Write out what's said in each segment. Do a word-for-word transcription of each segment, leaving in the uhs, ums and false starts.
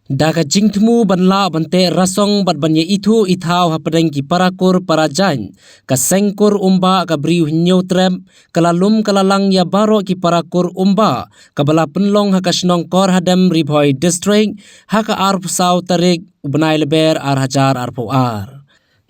Da ka jingthmu ban lah ban teh rasong bad ban ïa ithuh ithaw hapdeng ki parakur parajaiñ, ka seng kur Umbah ka Bri U Hynñiewtrep ka la lum ka la lang ïa baroh ki parakur Umbah kaba la pynlong ha ka shnong Korhadem, Ri Bhoi District, ha ka arphew saw tarik u bnai Lber ar hajar arphew ar.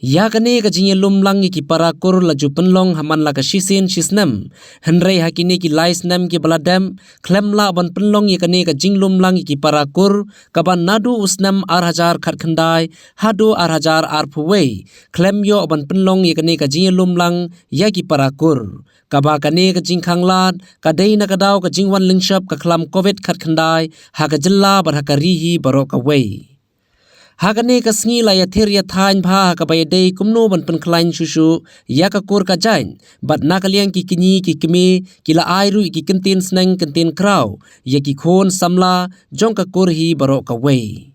Ïa kane ka jingïalum lang ïa ki parakur la ju pynlong ha man la ka shisien shisnem, hynrei ha kine ki lai snem kiba la dep, khlem lah ban pynlong ïa kane ka jinglum lang ïa ki parakur, kaba naduh u snem ar hajar khatkhyndai haduh ar hajar arphew wei, khlem ïoh ban pynlong ïa kane ka jingïalum lang ïa ki parakur. Kaba kane ka jingkhang lad ka dei na ka daw ka jingwan lyngshop ka khlam Covid khatkhyndai ha ka jylla bad ha ka ri hi baroh kawei. Ha kane ka sngi la ïathir ïathaiñ bha ha kaba ïadei kumno ban pynkhlaiñ shuh shuh ïa ka kur ka jaiñ, bad na ka liang ki kñi ki kmie ki la ai ruh ïa ki kyntien sneng kyntien kraw ïa ki khun samla jong ka kur hi baroh kawei.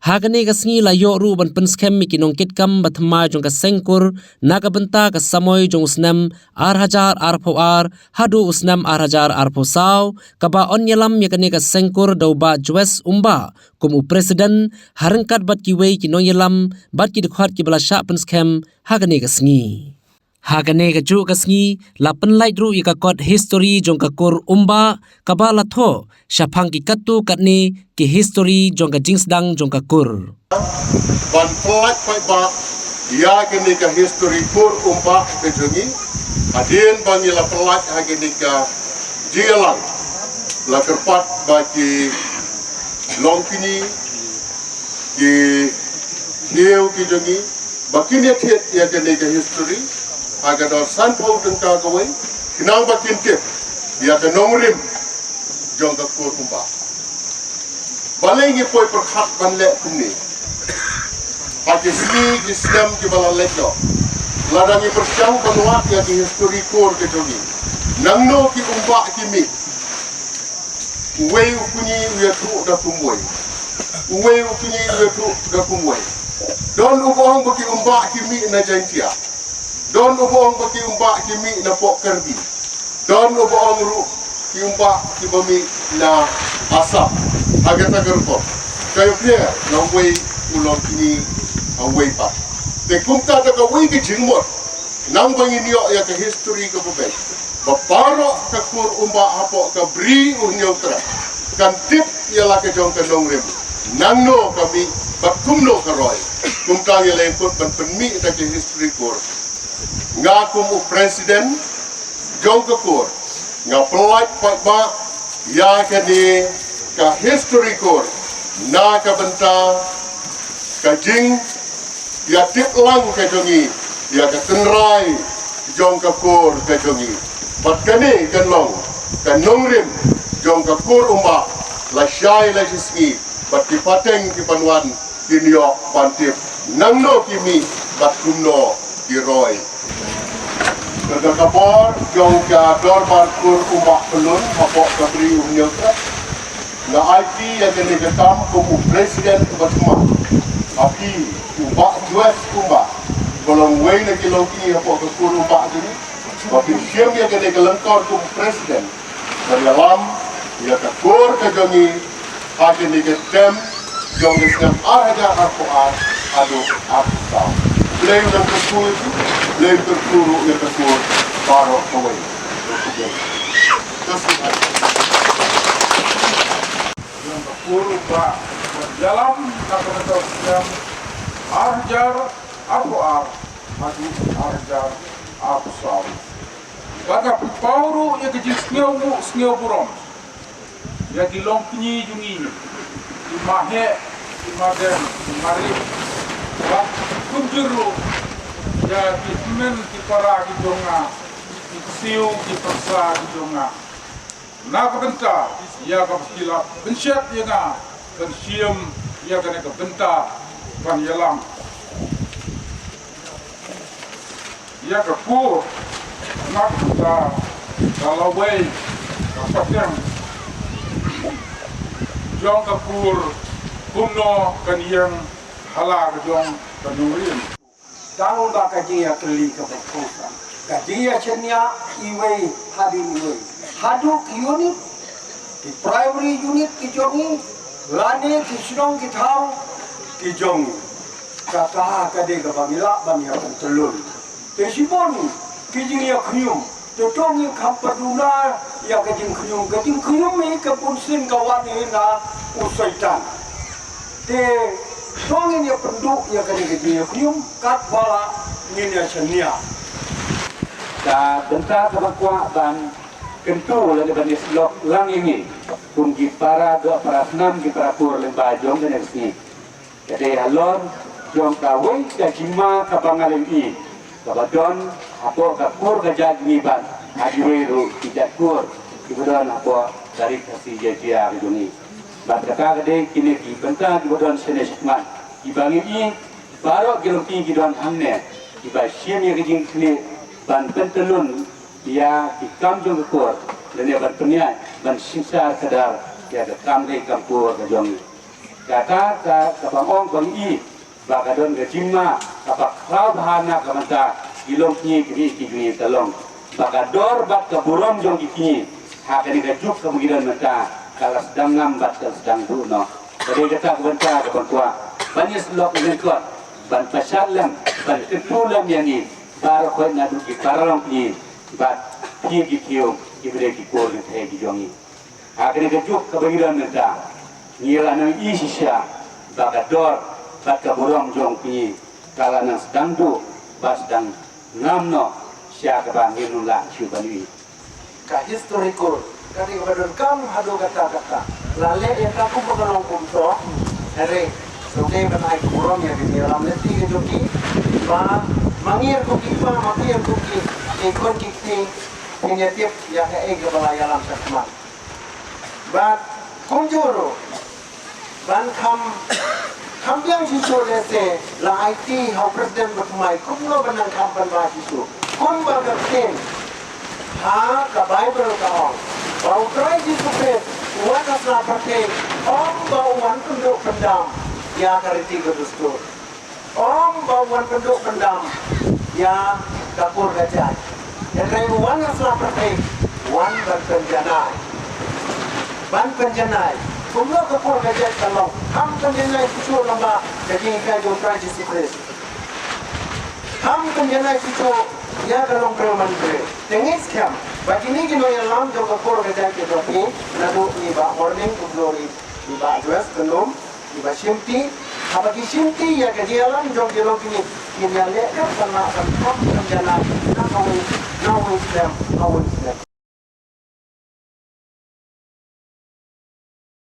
Ha kane ka sngi la ïoh ruh ban pynskhem ïa ki nongkitkam ba thymmai jong ka seng kur na ka bynta ka samoi jong u snem ar hajar arphew ar haduh u snem ar hajar arphew saw, kaba yn ïalam ïa kane ka seng kur da u Bah Joes Umbah kum u president, ha ryngkat bad kiwei ki nongïalam bad ki dkhot kiba la shah pynskhem ha kane ka sngi. Ha kane ka juh ka sngi la pynlait ruh ïa ka kot history jong ka kur Umbah kaba la thoh shaphang ki katto katne ki history jong ka jingsdang jong ka kur. Ban pynlait paidbah ïa kane ka history kur Umbah ka jong ngi, hadien ba ngi la pynlait ha kane ka jingïalang, la kyrpad ba ki longkñi, ki hynñiew ki jong ngi ba kin ïa thied ïa kane ka history ha ka dor sanphew tyngka kawei, khnang ba kin tip ïa ka nongrim jong ka kur Umbah. Balei ngi poi pyrkhat ban leh kumne? Ha ki sngi ki snem kiba la leit noh, lada ngi pyrshang ban wad ïa ki history kur ka jong ngi, nangno ki Umbah ki mih? Uwei u kñi u ïathuh da kumwei, uwei u kñi u ïathuh da kumwei. Don uba ong ba ki Umbah ki mih na Jaiñtia. Don uba ong ba ki Umbah ki mih na Pohkarbi. Don uba ong ruh ki Umbah kiba mih na Assam. Ha kata ka rukom ka ïapher na uwei u longkñi ha uwei pat. Te kumta da kawei ka jingmut, nang ba ngin ïoh ïa ka history kaba beit, ba baroh ka kur Umbah hapoh ka Bri U Hynñiewtrep kan tip ïa la ka jong ka nongrim, nangno ka mih bad kumno ka roi. Kumta ngi la ïakut ban pynmih da ka history kur. Nga kum u president jong ka kur, nga pynlait paidbah ïa kane ka history kur na ka bynta ka jingïatip lang ka jong ngi ïa ka tynrai jong ka kur ka jong ngi. Bad kane kan long ka nongrim jong ka kur Umbah lashai lashisngi, bad ki pateng ki ban wan kin ïoh ban tip nangno ki mih bad kumno ki roi. Ka, ka bor jong ka dorbar kur Umbah Pyllun hapoh ka Bri U Hynñiewtrep, nga ai phi ïa kane ka kam kum u president uba thymmai. Ha phi u Bah Joes Umbah, ba long uwei na ki longkñi hapoh ka kur Umbah jong ngi, ba phin shim ïa kane ka lyngkor kum u president ban ïalam ïa ka kur ka jong ngi ha kane ka term jong ka snem ar hajar arphew ar haduh arphew saw. Blei un kyrkhu ïa phi, Blei un kyrkhu ruh ïa ka kur baroh kawei. Ka snem ar hajar arphew ar. Ïa ka kur ba ïalam na ka bynta u snem ar hajar arphew ar haduh ar hajar arphew saw. Bad nga pynpaw ruh ïa ka jingsngewnguh sngewburom ïa ki longkñi jong ngi, ki maheh, ki madeng, ki marit, bad kumjuh ruh ïa ki hynmen ki para ki jong nga, ki ksiew ki pyrsa ki jong nga, na ka bynta ïa kaba ki la pynshet ïa nga ban shim ïa kane ka bynta ban ïalam ïa ka kur. Na ka bynta ka lawei ka pateng jong ka kur, kumno kan ïeng ha la ka jong ka nongrim. Tang ba ka jingïakylli kaba kongsan, ka jingïashaniah iwei hadien iwei, haduh ki unit, ki primary unit ki jong ngi, Lane ki shnong ki thaw ki jong ngi. Kata ka dei kaba ngi lah ban ïa pyntlun. Te shibun ki jingïakhñium. Te to ngin kham pynduh na ïa ka jingkhñium. Ka jingkhñium hi ka bunsien ka wan hi na u Soitan. Te to ngin ïa pynduh ïa kane ka jingïakhñium katba lah ngin ïa shaniah. Ka bynta kaba kwah ban kyntu lane ban ïasyllok lang ïa ngi kum ki para doh para snam, ki para kur lyngba jong kane ka sngi. Ka dei halor jong kawei ka jingma kaba nga la ïohi kaba don hapoh ka kur ka jait ngi bad ha kiwei ruh ki jait kur kiba don hapoh ka ri Khasi Jaintia ka jong ngi. Bad kata ka dei kine ki bynta kiba don shane shakhmat kiba ngi ïohi baroh ki longkmie ki don hangne kiba shim ïa ka jingkitkhlieh ban pyntlun ïa ki kam jong ka kur lane ban pynïaid ban synshar khadar ïa ka kam dei kam kur ka jong ngi. Kata ka, kaba ong ba ngi i ba ka don ka jingma kaba khraw bha na ka bynta ki longkmie ki ri ki jong ngi ka long ba ka dor bad ka burom jong ki kmie ha kane ka juk kaba ngi don mynta ka la sdang ngam bad ka la sdang duh noh. Ka dei kata ka bynta kaba kwah ban ïasyllok lyngkot ban pynshad lem ban kyntu lem ïa ngi baroh khoit naduh ki para longkmie bad phi ki khiew kiba dei ki kur ki kthei ki jong ngi. Ha kane ka juk kaba ngi don mynta ngi la nang ïohi shisha ba ka dor bad ka burom jong ngi ka la nang sdang duh ba sdang ngam noh sha kaba ngim lah shuh ban ïohi. Ka historical ka dei kaba donkam haduh katta katta. La leh ïa ka kumba ka long kumto. Hynrei to dei ban ai ka burom ïa ka jingïalam lynti ka jong ki. Ba ma ngi ruh kum ki kpa, ma phi ruh kum ki, ki khun ki kti, phin ïa tip ïa kaei kaba la ïalam shakhmat. Bad kumjuh ruh ban kham, kham biang shisha lehse la aiti ha u president ba thymmai kumno ban nang kham pynbha shisha. Kumba ka ktien ha ka Baibl ka ong ba U Trai Jisu Khrist u wan ha sla pyrthei ym ba u wan pynduh pyndam ïa ka riti ka dustur. Ym ba u wan pynduh pyndam ïa ka kur ka jait. Hynrei u wan ha sla pyrthei, u wan ban pynjanai. Ban pynjanai. Kumno ka kur ka jait ka long. Kham pynjanai shisha lyngba ka jinghikai jong U Trai Jisu Khrist. Kham pynjanai shisha ïa ka longbriew manbriew. Te ngi skhem ba kine ki nongïalam jong ka kur ka jait ka jong ngi, naduh i Bah Morning, kumjuh i Bah Joyce Kynlum, kiba shimti, haba ki shimti ïa ka jingïalam jong ki longkmie, kin ïaleh katba lah ban kham pynjanai na kawei, na kawei slem, na kawei slem.